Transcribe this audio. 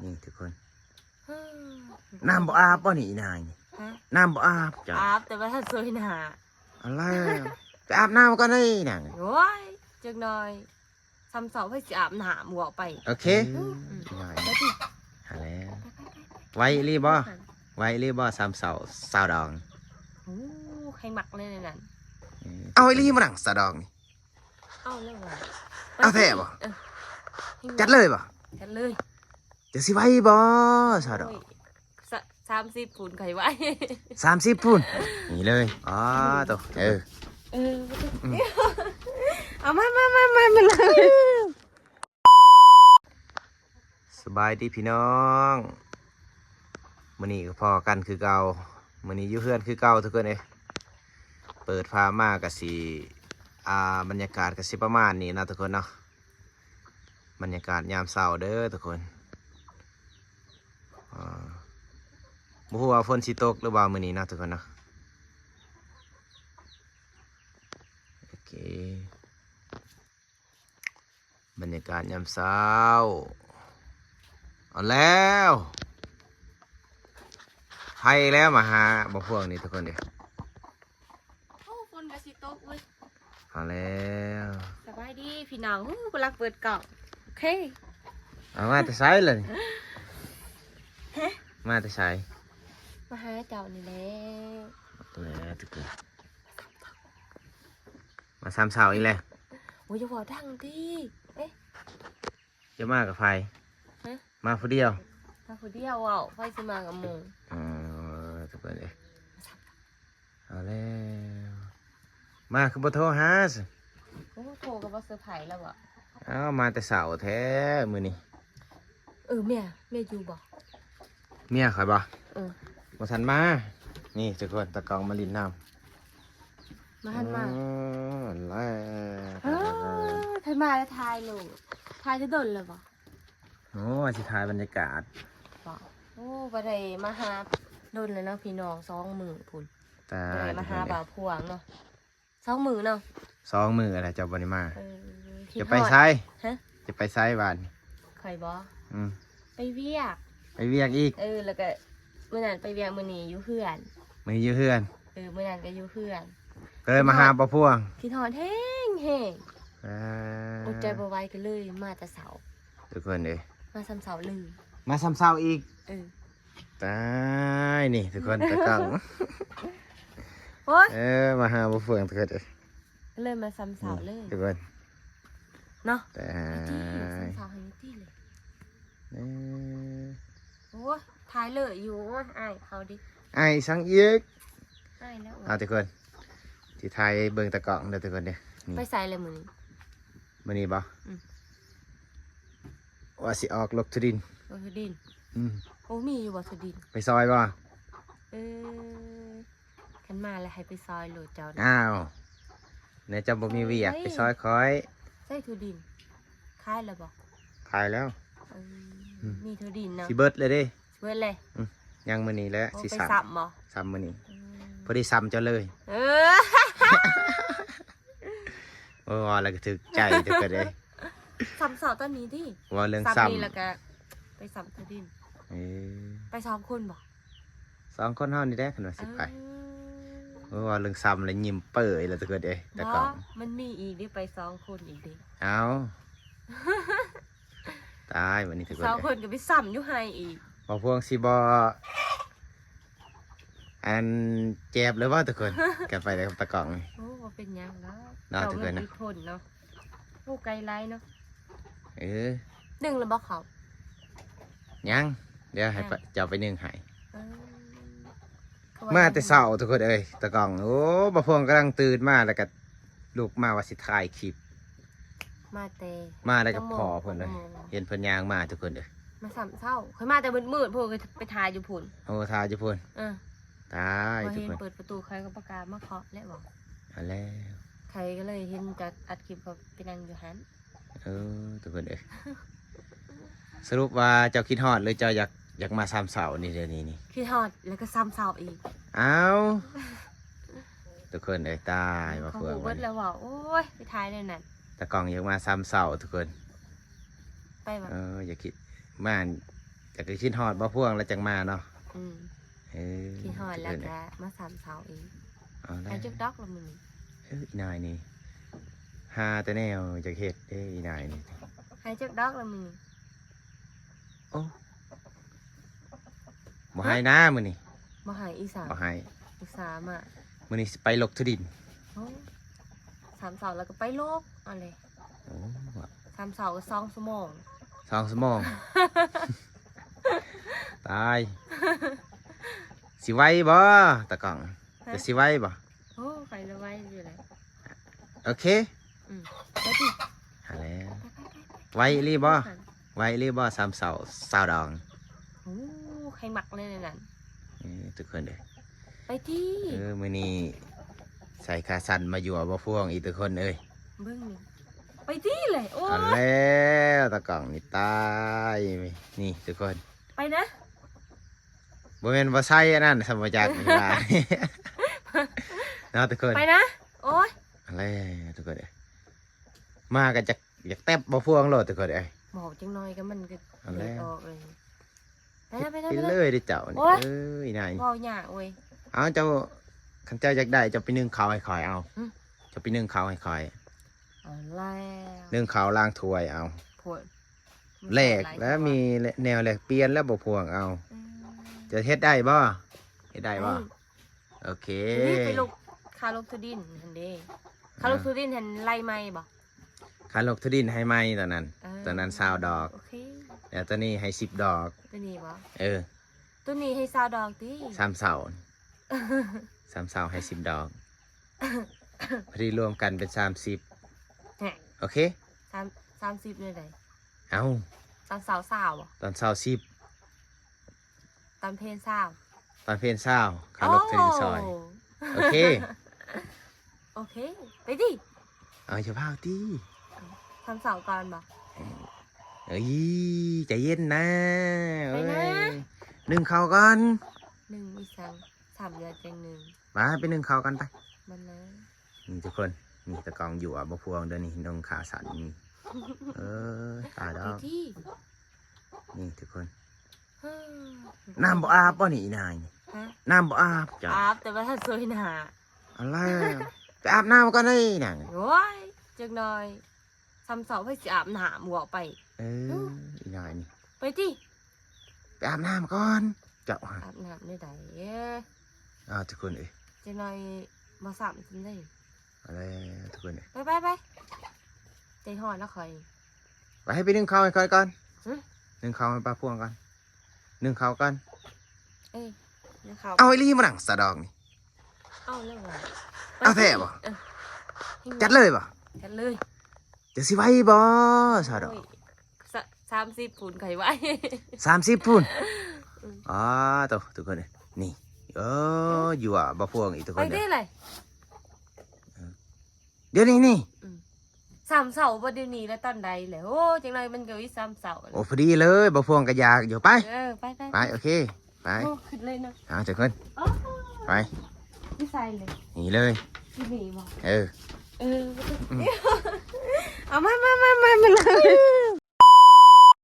ນີ້ທຸກຄົນ ນ້ຳບໍ່ອາບບໍ່ນີ້ອີນາງນີ້? ຮະ? ນ້ຳບໍ່ອາບເຈົ້າ? ອາບແຕ່ວ່າຖ້າເຊີຍໜ້າ. ເອົາແລ້ວ ໄປອາບນ້ຳກ່ອນເດີນາງ. ໂອ້ຍ ຈັກໜ່ອຍ ຊ່ຳເຊົ້າໃຜຊິອາບນ້ຳ ເວົ້າໄປ. ໂອເຄ ອືມ ໄດ້ ຫາແລ້ວ. ໄວອີ່ຫຼີບໍ່? ໄວອີ່ຫຼີບໍ່ ຊ່ຳເຊົ້າ ສາວດອງ? ໂອ້ ໃຫ້ມັກເລີຍນັ້ນ. ເອີ ເອົາອີ່ຫຼີບໍ່ນາງ ສາວດອງນີ້? ເອົາແລ້ວຫວາ? ເອົາແທ້ບໍ່? ເອີ ຈັດເລີຍບໍ່? ຈັດເລີຍ. ຈະຊິໄວບໍ່ ສາວດອງ? ໂອ້ຍ ສາມສິບພຸ້ນຂ້ອຍໄວ. ສາມສິບພຸ້ນ ນີ້ເລີຍ. ອໍ ໂຕ ເອີ ເອີ ອືມ ເອົາມາ ມາ ມາ ມາ ມາເລີຍ. ສະບາຍດີພີ່ນ້ອງ ມື້ນີ້ກໍພໍ້ກັນຄືເກົ່າ. ມື້ນີ້ຢູ່ເຮືອນຄືເກົ່າທຸກຄົນເອີຍ. ເປີດພາບມາກໍຊິ ອ່າ ບັນຍາກາດກໍຊິປະມານນີ້ເນາະທຸກຄົນເນາະ. ບັນຍາກາດຍາມເຊົ້າເດີທຸກຄົນ. ອ່າ ບໍ່ຮູ້ວ່າຝົນຊິຕົກຫຼືບໍ່ມື້ນີ້ເນາະທຸກຄົນເນາະ. ໂອເຄ ບັນຍາກາດຍາມເຊົ້າ. ເອົາແລ້ວ ໄພແລ້ວມາຫາບໍ່ພວງນີ້ທຸກຄົນເດ້. ໂອ້ ຝົນກໍຊິຕົກເວີຍ. ເອົາແລ້ວ ສະບາຍດີພີ່ນ້ອງ. ໂອ້ ກຳລັງເປີດກ້ອງ. ໂອເຄ ເອົາມາແຕ່ໃສລະນີ້? ຮະ? ມາແຕ່ໃສ? ມາຫາເຈົ້ານີ້ແຫຼະ. ເອົາແລ້ວທຸກຄົນ ມາຊ່ຳເຊົ້າອີກແລ້ວ. ໂອ້ຍ ຢ່າເວົ້າດັງຕິ. ເອະ ຈະມາກັບໃຜ? ຮະ? ມາຜູ້ດຽວ? ມາຜູ້ດຽວເວົ້າ ໃຜຊິມາກັບໝູ່? ເອີ ທຸກຄົນເອີຍ ເອົາແລ້ວ ມາຄືບໍ່ໂທຫາຊະ? ໂອ້ ໂທກໍບໍ່ເຊີໄພລະບໍ? ອ້າວ ມາແຕ່ເຊົ້າແທ້ມື້ນີ້. ເອີ ເມຍ ເມຍຢູ່ບໍ? ເມຍຂ້ອຍບໍ? ເອີ ບໍ່ທັນມາ. ນີ້ທຸກຄົນ ຕາກ້ອງມາຫຼິ້ນນຳ. ບໍ່ທັນມາ. ເອີ ແລ້ວ ເອີ ໃຜມາແລ້ວຖ່າຍໂລດ. ຖ່າຍແຕ່ດົນແລ້ວບໍ? ໂອ້ ວ່າຊິຖ່າຍບັນຍາກາດ. ບໍ? ໂອ້ ບໍ່ໄດ້ມາຫາດົນແລ້ວເນາະພີ່ນ້ອງ ສອງມື້ພຸ້ນ. ຕາຍ ບໍ່ໄດ້ມາຫາບ່າວພວງເນາະ ສອງມື້ເນາະ. ສອງມື້ແລ້ວເຈົ້າບໍ່ໄດ້ມາ. ເອີ ຈະໄປໃສ? ຮະ? ຈະໄປໃສບາດນີ້? ຂ້ອຍບໍ? ອືມ ໄປວຽກ. ໄປວຽກອີກ? ເອີ ແລ້ວກໍມື້ນັ້ນໄປວຽກ ມື້ນີ້ຢູ່ເຮືອນ. ມື້ນີ້ຢູ່ເຮືອນ? ເອີ ມື້ນັ້ນກໍຢູ່ເຮືອນ. ເລີຍມາຫາບ່າວພວງ. ຄິດຮອດແຮງໆ. ອ່າ ອົດໃຈບໍ່ໄຫວກໍເລີຍມາແຕ່ເຊົ້າ. ທຸກຄົນເອີຍ ມາຊ່ຳເຊົ້າເລີຍ. ມາຊ່ຳເຊົ້າອີກ? ເອີ ຕາຍ ນີ້ທຸກຄົນ ຕາກ້ອງ. ໂອ້ຍ ເອີ ມາຫາບ່າວພວງ ທຸກຄົນເອີຍ. ກໍເລີຍມາຊ່ຳເຊົ້າເລີຍ ນີ້ທຸກຄົນເນາະ. ຕາຍ ຊ່ຳເຊົ້າໃຫ້ຕິເລີຍ. ເອີ ໂອ້ຍ ຖ່າຍເລີຍຢູ່. ໂອ້ຍ ອາຍເຂົາເດ້. ອາຍສັງອີກ? ອາຍແລ້ວ. ເອົາ ທຸກຄົນ ຊິຖ່າຍເບິ່ງຕາກ້ອງເດີທຸກຄົນເດີ. ນີ້ ໄປໃສແລ້ວມື້ນີ້? ມື້ນີ້ບໍ? ອືມ ວ່າຊິອອກລົກຖົ່ວດິນ. ລົກຖົ່ວດິນ? ອືມ ໂອ້ ມີຢູ່ບໍ່ຖົ່ວດິນ? ໄປຊອຍບໍ່? ເອີ ຄັນມາແລ້ວໃຫ້ໄປຊອຍໂລດເຈົ້າ. ອ້າວ ແນວເຈົ້າບໍ່ມີວຽກ ໄປຊອຍຂ້ອຍ. ໃສ່ຖົ່ວດິນ ຂາຍແລ້ວບໍ່? ຂາຍແລ້ວ. ເອີ ອືມ ມີຖົ່ວດິນເນາະ. ຊິເບິດແລ້ວເດ້. ເບິດເລີຍ. ອືມ ຍັງມື້ນີ້ແຫຼະ. ໂອ້ ຊິຊ່ຳ ຊິຊ່ຳມື້ນີ້. ອືມ ພໍດີຊ່ຳເຈົ້າເລີຍ. ເອີ ໂອ້ ເວົ້າແລ້ວກໍຖືກໃຈເດີເກີດເອີຍ. ຊ່ຳເຊົ້າຕອນນີ້ຕິ ເວົ້າເລື່ອງຊ່ຳ ຊ່ຳນີ້ແລ້ວກໍໄປຊ່ຳໂຕດິນ. ເອີ ໄປສອງຄົນບໍ່? ສອງຄົນເຮົານີ້ແຫຼະ ຄັນວ່າຊິໄປ. ເອີ ໂອ້ ເວົ້າເລື່ອງຊ່ຳແລ້ວຍິ້ມເປີຍແລ້ວເກີດເອີຍ. ແຕ່ກໍມັນມີອີກເດ້ ໄປສອງຄົນອີກເດ້. ເອົ້າ ຕາຍ ບັດນີ້ທຸກຄົນ ສອງຄົນກໍໄປຊ່ຳຢູ່ໄຮ່ອີກ. ບໍ່ພວງຊິບໍ່ ອັນ ເຈັບເລີຍບໍ່ທຸກຄົນ? ກັນໄປແລ້ວກັບຕາກ້ອງນີ້. ໂອ້ ບໍ່ເປັນຫຍັງດອກເນາະ ທຸກຄົນເນາະ. ເຈົ້າເງິນອີກຄົນເນາະ. ໂອ້ ໄກຫຼາຍເນາະ. ເອີ ໜຶ້ງແລ້ວບໍ່ເຂົ້າ? ຍັງ ດຽວໃຫ້ ເຈົ້າໄປໜຶ້ງໃຫ້. ເອີ ມາແຕ່ເຊົ້າທຸກຄົນເອີຍ ຕາກ້ອງ. ໂອ້ ບໍ່ພວງກຳລັງຕື່ນມາ ແລ້ວກໍລຸກມາວ່າຊິຖ່າຍຄລິບ. ມາແຕ່ ມາແລ້ວກໍພໍ້ເພິ່ນເລີຍ ເຫັນເພິ່ນຍ່າງມາທຸກຄົນເອີຍ. ມາຊ່ຳເຊົ້າ ຂ້ອຍມາແຕ່ມືດໆ ພວກໄປຖ່າຍຢູ່ພຸ້ນ. ໂອ້ ຖ່າຍຢູ່ພຸ້ນ. ເອີ ຕາຍ ເຫັນເປີດປະຕູ ຂ້ອຍກໍບໍ່ກ້າມາເຄາະແລ້ວ. ອັນແລ້ວ ຂ້ອຍກໍເລີຍເຫັນຈາກອັດຄລິບ ກໍໄປນັ່ງຢູ່ຫັ້ນ. ເອີ ທຸກຄົນເອີຍ ສະຫຼຸບວ່າເຈົ້າຄິດຮອດ ຫຼືເຈົ້າຢາກ ຢາກມາຊ່ຳເຊົ້ານີ້ ດຽວນີ້ນີ້? ຄິດຮອດແລ້ວກໍຊ່ຳເຊົ້າອີກ. ອ້າວ ທຸກຄົນເອີຍ ຕາຍ ມາເພື່ອເບິດແລ້ວວ່າ. ໂອ້ຍ ໄປຖ່າຍແນວນັ້ນ ຕາກ້ອງຢາກມາຊ່ຳເຊົ້າທຸກຄົນ. ໄປບໍ່? ເອີ ຢ່າຄິດ ມາ ແ ແຕ່ກໍຄິດຮອດບໍ່ພວງແລ້ວຈັ່ງມາເນາະ. ອືມ ເອີ ຄິດຮອດແລ້ວກໍມາຊ້ຳເຊົາອີກ. ເອົາແລ້ວ ໃຫ້ຈັກດອກລະມື້ນີ້? ເອີ ອີນາຍນີ້ຫາແຕ່ແນວຢາກເຮັດເດ້ ອີນາຍນີ້. ໃຫ້ຈັກດອກລະມື້ນີ້? ໂອ້ ບໍ່ໃຫ້ນາມື້ນີ້. ບໍ່ໃຫ້ອີສາ? ບໍ່ໃຫ້. ອຸດສ່າມາ. ມື້ນີ້ຊິໄປລົກທີ່ດິນ. ໂອ້ ຊ້ຳເຊົາແລ້ວກໍໄປລົກ ເອົາເລີຍ. ໂອ້ ຊ້ຳເຊົ້າກໍສອງຊົ່ວໂມງ. ສອງຊົ່ວໂມງ. ຕາຍ. ຊິໄຫວບໍ່ຕາກ້ອງ? ຮະ? ຈະຊິໄຫວບໍ່? ໂອ້ ຂ້ອຍລະໄຫວຢູ່ແຫຼະ. ໂອເຄ. ອືມ ໄປຕິ. ຫາແລ້ວ. ໄຫວອີ່ຫຼີບໍ່? ໄຫວອີ່ຫຼີບໍ່? ຊ້ຳເຊົາຊາວດອງ. ໂອ້ ໃຜມັກແນວນັ້ນ. ເອີ ທຸກຄົນເດີ ໄປຕິ. ເອີ ມື້ນີ້ໃສ່ຂາສັ້ນມາຍົວະບໍ່ພວງອີກ ທຸກຄົນເອີຍ. ເບິ່ງນີ້ ໄປຕິເລີຍ. ໂອ້ຍ ເອົາແລ້ວ ຕາກ້ອງນີ້ຕາຍ. ນີ້ທຸກຄົນ ໄປນະ. ບໍ່ແມ່ນບໍ່ໃສ່ອັນນັ້ນ ສຳບໍ່ຈັກນີ້ວ່າ ເນາະທຸກຄົນ. ໄປນະ. ໂອ້ຍ ເອົາແລ້ວ ທຸກຄົນເອີຍ. ມາກໍຈັກ ຢາກແຕັບບໍ່ພວງໂລດ ທຸກຄົນເອີຍ. ເວົ້າຈັກໜ້ອຍກໍມັນກໍ ເອົາແລ້ວ ເລີດອອກເລີຍ. ໄປນະ ໄປນະ ໄປນະ ເລີຍເດ້ເຈົ້ານີ້. ໂອ້ຍ ເອີຍ ນາຍ ເວົ້າຍາກເວີຍ. ເອົາ ເຈົ້າ ຄັນເຈົ້າຢາກໄດ້ ເຈົ້າໄປໜຶ້ງເຂົ້າໃຫ້ຂ້ອຍເອົາ. ຫຶ? ເຈົ້າໄປໜຶ້ງເຂົ້າໃຫ້ຂ້ອຍ. ເອົາແລ້ວ ໜຶ້ງເຂົ້າລ້າງຖ້ວຍເອົາ. ໂພດ ແລກແລ້ວ ມີແນວແລກປ່ຽນແລ້ວບໍ່ພວງເອົາ. ອືມ ຈະເຮັດໄດ້ບໍ່? ເຮັດໄດ້ບໍ່? ໄດ້. ໂອເຄ ນີ້ໄປລົກ ຄ່າລົກທີ່ດິນຫັ້ນເດ້. ຄ່າລົກທີ່ດິນຫັ້ນໄລ່ໃໝ່ບໍ່? ຄ່າລົກທີ່ດິນໃຫ້ໃໝ່ຕອນນັ້ນ. ເອີ ຕອນນັ້ນຊາວດອກ. ໂອເຄ ແລ້ວຕອນນີ້ໃຫ້ສິບດອກ. ຕົວນີ້ບໍ່? ເອີ ຕົວນີ້ໃຫ້ຊາວດອກຕິ? ສາມເຊົາ ສາມເຊົາໃຫ້ສິບດອກ. ພໍດີລວມກັນເປັນສາມສິບ. ແຮະ ໂອເຄ. ສາມ ສາມສິບແນວໃດ? ເອົ້າ ຕອນເຊົ້າຊາວບໍ່? ຕອນເຊົ້າສິບ. ຕອນເພນຊາວ. ຕອນເພນຊາວ ຄ່າລົກທີ່ດິນຊອຍ. ໂອ້ ໂອເຄ ໂອເຄ ໄປຕິ. ເອົາ ຢ່າຟ້າວຕິ. ເອົາ ຊ້ຳເຊົ້າກ່ອນບໍ່? ເອີຍ ໃຈເຢັນນະ. ໄປນະ. ໂອ້ຍ ໜຶ້ງເຂົ້າກ່ອນ. ໜຶ້ງອີ່ສັງ? ຊ້ຳແລ້ວຈັ່ງໜຶ້ງ. ມາ ໄປໜຶ້ງເຂົ້າກັນໄປ. ມັນນະ ນີ້ທຸກຄົນ ນີ້ຕາກ້ອງຢູ່ ບໍ່ພວງເດີນີ້ ນຸ່ງຂາສັ້ນນີ້. ເອີຍ ຕາຍແລ້ວ. ໄປຕິ. ນີ້ທຸກຄົນ ຮຶ ນ້ຳບໍ່ອາບບໍ່ນີ້ອີນາຍນີ້? ຮະ? ນ້ຳບໍ່ອາບເຈົ້າ? ອາບ ແຕ່ວ່າຖ້າຊ່ວຍໜ້າ. ອາລະ ໄປອາບນ້ຳກ່ອນເດີອີນາຍ. ໂອ້ຍ ຈັກໜ້ອຍ ຊ້ຳເຊົ້າໃຜຊິອາບນ້ຳ ເວົ້າໄປ. ເອີ ອີນາຍນີ້ ໄປຕິ. ໄປອາບນ້ຳກ່ອນເຈົ້າ. ອາບນ້ຳແນວໃດ? ເອີ ອ້າວ ທຸກຄົນເອີຍ ຈັກໜ້ອຍບໍ່ຊ້ຳຊັ້ນເດ້. ເອົາແລ້ວ ທຸກຄົນເອີຍ ໄປໆໆ ໃຈຮ້ອນແລ້ວຂ້ອຍ. ໄປ ໃຫ້ໄປໜຶ້ງເຂົ້າໃຫ້ຂ້ອຍກ່ອນ. ຫຶ? ໜຶ້ງເຂົ້າໃຫ້ປ້າພວງກ່ອນ. ໜຶ້ງເຂົ້າກ່ອນ. ເອີຍ ໜຶ້ງເຂົ້າ. ເອົາອີ່ຫຼີບໍ່ນາງສາວດອກນີ້? ເອົາແລ້ວຫວາ? ເອົາແທ້ບໍ່? ເອີ ຈັດເລີຍບໍ່? ຈັດເລີຍ. ຈະຊິໄຫວບໍ່ສາວດອກ? ໂອ້ຍ ສາມສິບພຸ້ນຂ້ອຍໄຫວ. ສາມສິບພຸ້ນ? ອືມ ອໍ ໂຕ ທຸກຄົນເອີຍ ນີ້ ເອີ ຢູ່ວ່າບໍ່ພວງອີກ ທຸກຄົນເອີຍ. ໄປເດ້ລະ ດຽວນີ້ນີ້. ອືມ ຊ້ຳເຊົາບໍ່ ດຽວນີ້ລະຕອນໃດລະ? ໂອ້ ຈັກໜ້ອຍມັນກໍວິຊ້ຳເຊົາ. ໂອ້ ພໍດີເລີຍ ບໍ່ພວງກໍຢາກຢູ່. ໄປ ເອີ ໄປໆ ໄປ ໂອເຄ ໄປ. ໂອ້ ຂຶ້ນເລີຍເນາະ. ເອົາ ທຸກຄົນ ໂອ້ ໄປ. ຢູ່ໃສເລີຍ? ນີ້ເລີຍ. ຢູ່ນີ້ບໍ່? ເອີ ເອີ ອືມ ເອົາມາ ມາ ມາ ມາ ມາເລີຍ.